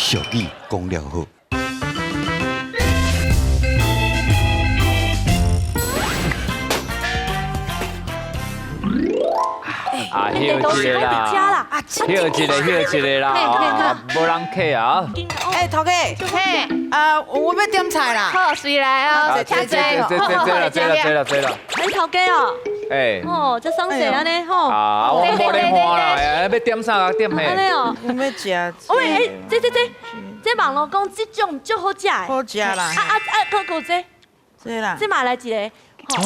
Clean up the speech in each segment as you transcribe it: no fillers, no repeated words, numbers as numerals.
俗語講了好。啊，休一个啦，休一个，休一個啦，無人客啊。哎，頭家，嘿，啊，我欲點菜啦。好，隨來哦，請坐。坐坐坐啦，坐啦，坐啦，坐啦。哎，頭家哦，哎，哦，這爽勢按呢吼。啊，我無咧看啦，欲點啥啊？點嘿。按呢哦。我欲食。喂，哎，這這這，這網路講這種足好食的。好食啦。啊啊啊！閣閣這。這啦。這嘛來一个。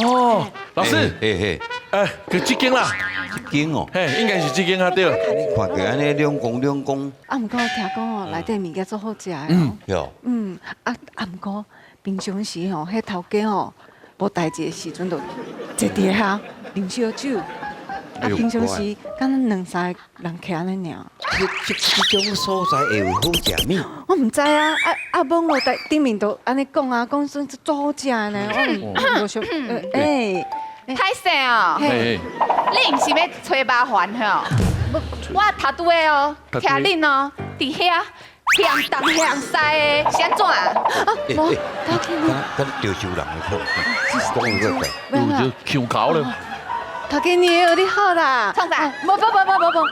哦，老師，嘿嘿，哎，就這間啦，這間哦，嘿，應該是這間啊對。你看起按呢兩公兩公。啊，毋過聽講哦，內底物件足好食的哦。對。嗯，啊啊，毋過平常時吼，彼頭家吼無代誌的時陣，就坐佇遐啉燒酒。啊，平常時敢若兩三個人徛按呢爾。這這種所在會有好食物？我毋知啊，啊啊，網路頂頂面都按呢講啊，講說足好食的呢，我無想，哎，歹勢哦，你毋是欲揣麻煩吼？我頭拄仔哦，聽恁哦，佇遐嫌東嫌西的，是按怎？啊，無，敢潮州人的口，講有個有就腔口了。頭家娘，你好啦！創啥？無無無無無無，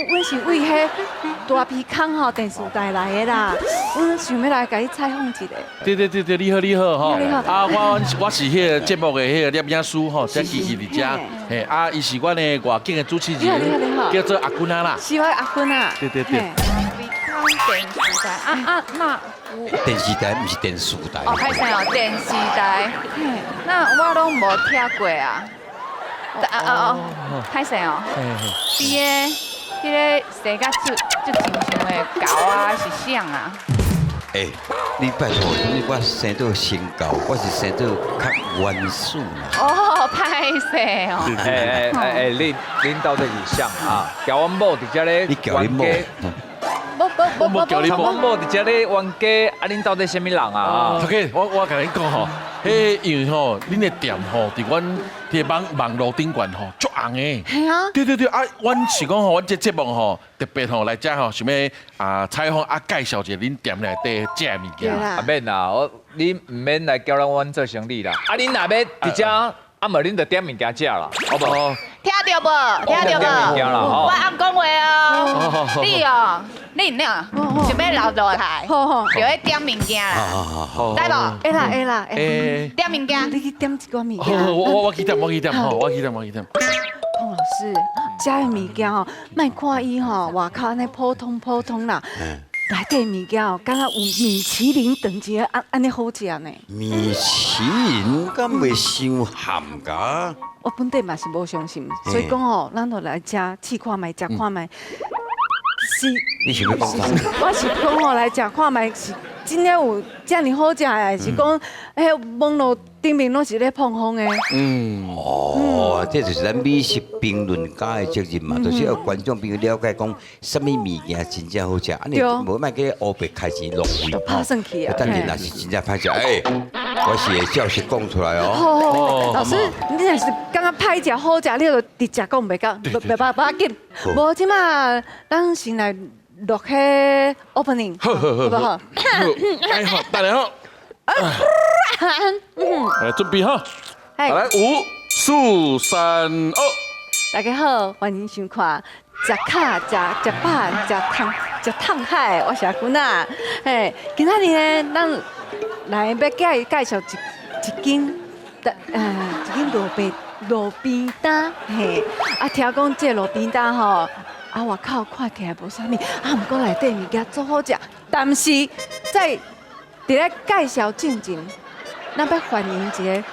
阮是為彼大鼻空吼電視台來的啦，阮想欲來共你採訪一下。對對對對，你好你好吼。啊，我我是彼个節目的彼个攝影師吼，這機器佇遮。嘿，啊，伊是阮的外景的主持人，叫做阿君仔啦。是我阿君仔。對對對。電視台啊啊，那電視台毋是電視台。哦，歹勢哦，電視台。那我攏無聽過啊。啊啊哦，歹勢哦，佇个彼个生甲足足親像的猴仔是啥啊？欸，你拜託，你我生做新狗，我是生做較原始啦。哦，歹勢哦。欸欸欸欸，恁恁到底是啥啊？叫阮某佇遮咧，你叫你某。無無無叫你某。阮某佇遮咧冤家，啊，恁到底啥物人啊？頭家，我我共恁講吼，彼因為吼，恁的店吼，佇阮佇網網路頂懸吼，足紅的。係啊。對對對，啊，阮是講吼，阮這節目吼，特別吼來遮吼，想欲啊採訪啊介紹一下恁店內底食的物件。啊免啦，我你毋免來叫咱阮做生意啦。啊，恁若欲佇遮，啊無恁就點物件食啦，好無？聽著無？聽著無？我按講話哦。你哦，你哪想欲留落來？就欲點物件啦，知無？會啦會啦，點物件。你去點一寡物件。好，我我去點，我去點，好，我去點，我去點。彭老師，遮的物件吼，莫看伊吼外口按呢普通普通啦，內底物件哦，敢若有米其林等級按按呢好食呢。米其林敢袂傷譀㗎？我本底嘛是無相信，所以講吼，咱就來遮試看覓，食看覓。是，你想欲講啥？我是講吼，來食看覓是真的有遮爾好食的，還是講彼網路頂面攏是咧膨風的？嗯，哦，這就是咱美食評論家的責任嘛，就是要觀眾朋友了解講，啥物物件真正好食，按呢無莫去烏白開錢浪費。拍算去啊！等陣若是真正歹食，欸，我是會照實講出來哦。好，老師，你若是感覺歹食好食，你就直接講袂到，袂袂無要緊。無這馬，咱先來錄彼 opening，好不好？哎好，等下好。來準備好，來五、四、三、二。大家好，歡迎收看《食卡食食飽食通食通海》，我是阿君仔。嘿，今仔日呢，咱來欲介介紹一一間，一間路邊路邊攤。嘿，啊，聽講這路邊攤吼，啊外口看起來無啥物，啊，毋過內底物件足好食。但是在佇咧介紹進前，咱欲歡迎一个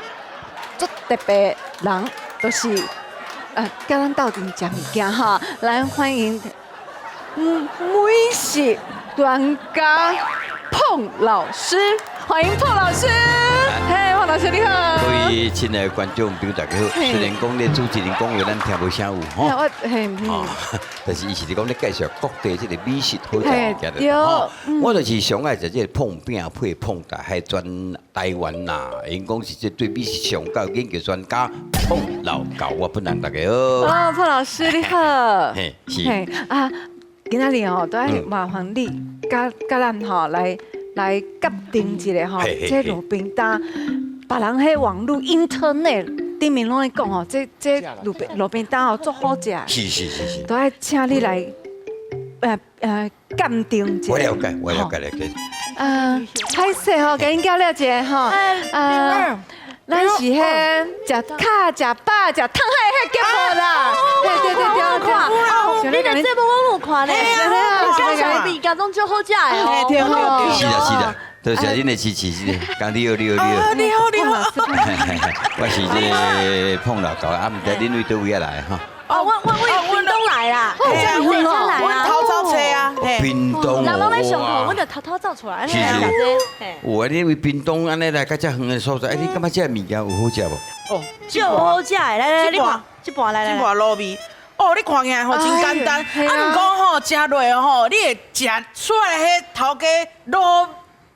足特別的人，就是佮咱鬥陣食物件哈，來歡迎美食專家彭老師，歡迎彭老師。嘿，彭老師你好。各位親愛的觀眾朋友，大家好。雖然講咧主持人講話，咱聽無啥有吼。我嘿，但是伊是咧講咧介紹各地這个美食好食物件的吼。我就是上愛食這个膨餅配膨大海，全台灣啦，𪜶講是這對美食上有研究專家彭老高，我本人大家好。哦，彭老師你好。嘿，是。啊，今仔日哦，都愛麻煩你共佮佮咱吼來鑑定一下吼，這路邊摊，別人彼網路 internet 頂面攏咧講吼，這路邊攤吼足好食，是是是是，都愛請你來鑑定一下。我了解，我了解了解。歹勢吼，共恁叫了一下吼，咱是彼食跤食飽食湯海彼節目啦，對對對對，哦，你的節目我有看咧，你講啥物件攏足好食的哦。對對對。是啦是啦，多謝恁的支持，是的，講你好你好你好。你好你好。我是這個碰老高，啊，毋知恁對佗位來哈？哦，我屏東來啦，我偷走車啊，屏東。人攏咧上課，我就偷偷走出來。是是。有啊，你為屏東按呢來到遮遠的所在，哎，你感覺這个物件有好食無？哦，這有好食的，來來，你看，這盤來來。這盤滷味，哦，你看起來吼真簡單，啊，毋過吼食落吼，你會食出來彼頭家滷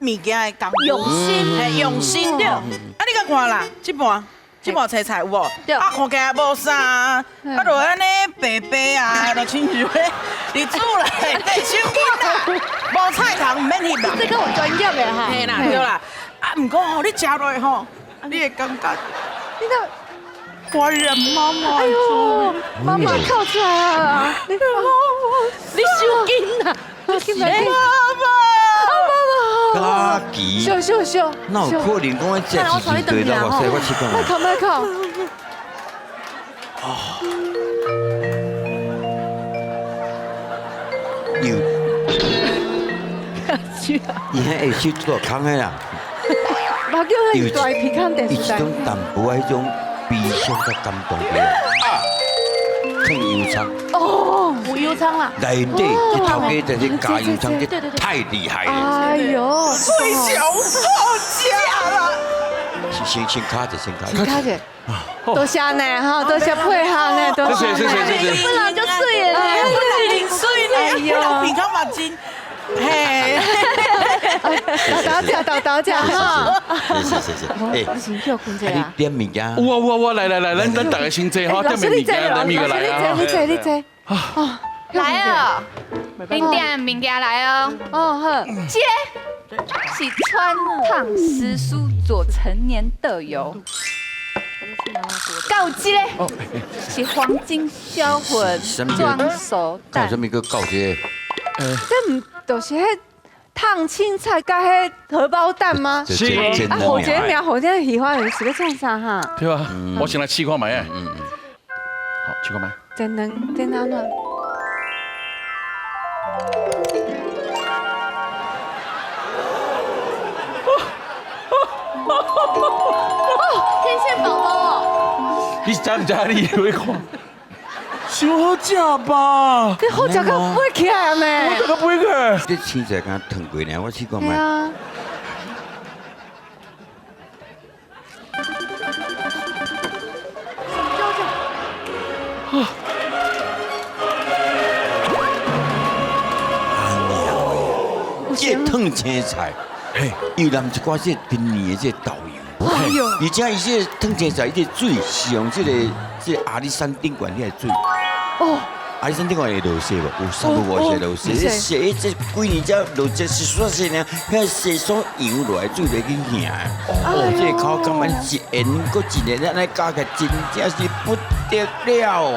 物件的功夫，用心，用心對。啊，你共看啦，這盤。這盤青菜有無？啊，看起來無啥，啊，就按呢白白啊，就親像咧佇厝內底手緊啦，無菜頭毋免翕啦。這個有專業的哈。嘿啦，對啦。啊，毋過吼，你食落去吼，你會感覺，你看，我忍媽媽。哎呦，媽媽哭出來啊！你你傷緊啦，媽媽。家己，笑笑笑，哪有可能講我食一對對哇塞，我試看覓。莫哭莫哭。啊！有，伊彼下手做空的啦。目睭彼大皮空電視伊一種淡薄仔彼種悲傷佮感動的。放油蔥。哦，有油蔥啦。內底這頭家在這加油蔥，這太厲害了。哎呦，最上好食啦！先卡者，先卡者。卡者。多謝呢，哈，多謝配合呢，多謝。謝謝謝謝。本來就媠的，本來就媠的，哎呦，鼻孔嘛真，嘿。豆豆食，豆豆食哈。謝謝謝謝。哎，你點物件？有啊有啊，我來來來，咱大家先坐哈，點物件，點物件來啊。你坐你坐。來哦，恁點物件來哦。哦好。這是川燙時蔬左陳年豆油。到這个是黃金銷魂裝熟蛋。啥物閣到這个？這毋就是彼燙青菜佮彼荷包蛋嗎？是。啊，火箭苗，火箭喜歡是欲創啥哈？對啊，我先來試看覓啊。好，試看覓。真能，真安怎？天線寶寶哦！你知毋知你會看？傷好食吧？你好食到飛起來呢？我食到飛起來。這青菜敢燙過呢？我試看覓。啊。阿娘的，這燙青菜，嘿，又淋一寡這陳年的這豆油。哎呦！而且伊這個燙青菜，伊這水是用這個阿里山頂懸遐水。哦。阿里山頂懸會落雪無？有三不五時落雪。這雪這幾年才落這是說是呢，遐雪所揚落來水袂去行。哦，這個口感一鹽閣一鹽，按呢加起來真正是不得了哦！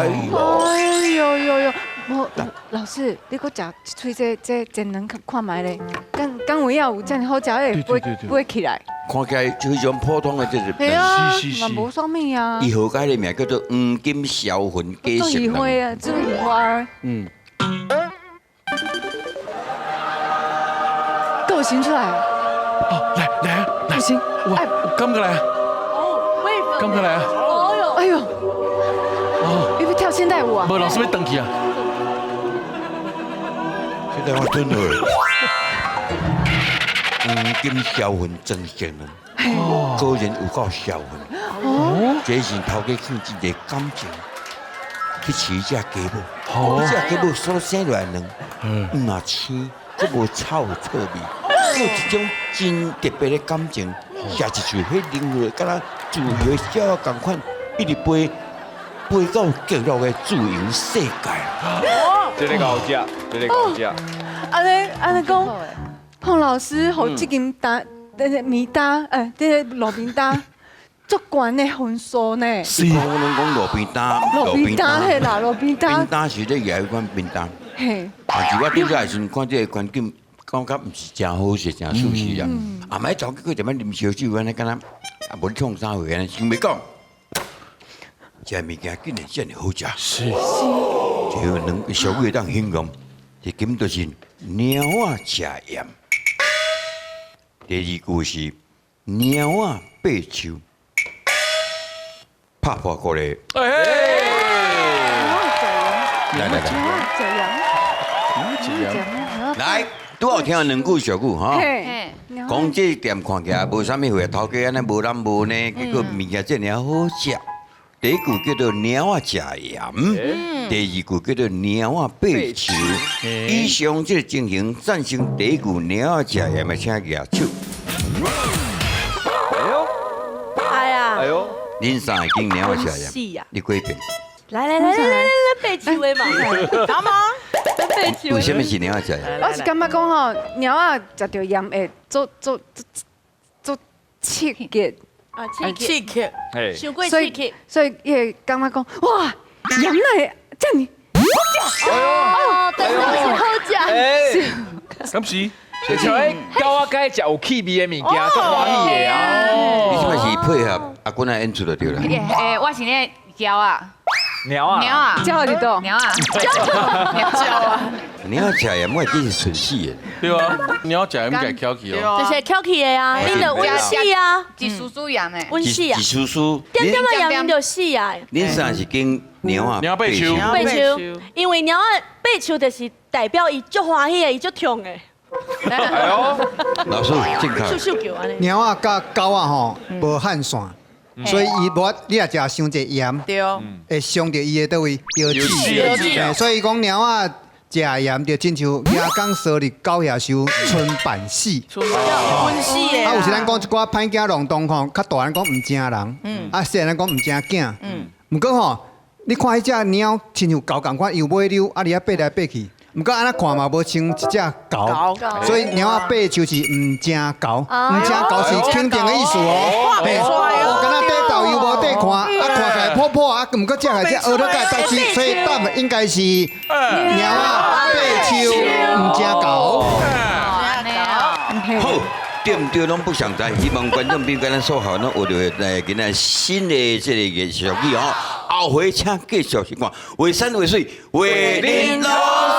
哎呦！哎呦呦呦！無老師，你閣食一喙這煎卵看覓咧？敢有影有遮爾好食？會飛起來？看起來就彼種普通的，就是對啊，嘛無啥物啊。伊號改的名叫做黃金銷魂雞食做魚花啊，做魚花。嗯。夠形出來。哦，來來來，不行，哇，敢過來啊？哦，敢過來啊？哎呦，哦，你欲跳現代舞啊？無，老師欲轉去啊。現在我轉落。黃金銷魂裝熟卵，果然有夠銷魂。哦，這是頭家放真濟感情去飼這雞母，這雞母所生落來卵，毋若生，閣無臭臭味，有一種真特別的感情。食一喙，彼靈魂敢若自由的鳥仔仝款，一直飛飛到極樂的自由世界。這個好食，這個好食。按呢按呢講，彭老師，予這間單，這個麵單，這個路邊單，足懸的分數呢？是，我攏講路邊單，路邊單嘿啦，路邊單。邊單是咧舉彼款便當。嘿。但是我拄才的時陣看這個環境，感覺毋是誠好勢，誠舒適啊。啊，莫走去佇遐啉燒酒，按呢敢若啊無咧創啥貨按呢，想欲講，這物件竟然遮爾好食。是。這個兩個俗語會當形容，這根本就是貓仔食鹽。第二句是貓仔爬樹，拍破過來。來來來，來，拄好聽兩句俗語吼。講這店看起來無啥物貨，頭家按呢無人無呢，結果物件遮爾好食。第一句叫做貓仔食鹽，第二句叫做貓仔爬樹。以上這個情形，贊成第一句貓仔食鹽的，請舉手。哎呦，哎呀，哎呦，恁三個揀貓仔食鹽，你幾遍？來來來來來來，爬樹的嘛，好嗎？爬樹。為什麼是貓仔食鹽？我是感覺講吼，貓仔食著鹽會做做做做刺激。啊，刺激，刺激，傷過刺激，所以伊會感覺講，哇，鹽哪會遮爾好食？哦，對，是好食，是，敢是？就像彼狗仔該食有氣味的物件，足歡喜的啊！你這擺是配合阿君仔演出就對啦。欸，我是咧鳥仔，鳥仔，鳥仔，鳥佇佗？鳥仔，鳥啊，貓仔食鹽，我記是順死的。對啊，貓食鹽該翘起哦。就是翹起的啊，恁就溫死啊，一絲絲鹽的，溫死啊，一絲絲，點點仔鹽恁就死啊。恁三是揀貓仔貓爬樹，爬樹，因為貓仔爬樹就是代表伊足歡喜的，伊足痛的。哎呦，老師正確。貓仔佮狗仔吼無汗腺，所以伊無，你若食傷濟鹽，會傷著伊的佗位腰子。所以講貓仔食鹽就親像牙公趖佇狗額泅春半死。春半死的。啊，有時咱講一寡歹囝浪蕩吼，較大漢講毋成人，啊細漢講毋成囝。毋過吼，你看彼隻貓親像狗仝款，又尾溜，啊佇遐爬來爬去。毋過按呢看嘛，無像一隻猴，所以貓仔爬樹是毋成猴，毋成猴是肯定的意思哦。哦，敢若短豆又無短看，啊看起來破破啊，毋過食起來這學了蓋代志，所以答案應該是貓仔爬樹毋成猴。好，對毋對攏不相知，希望觀眾朋友咱所學攏學著來今仔新的這個俗語哦。後回請繼續收看，畫山畫水畫恁老。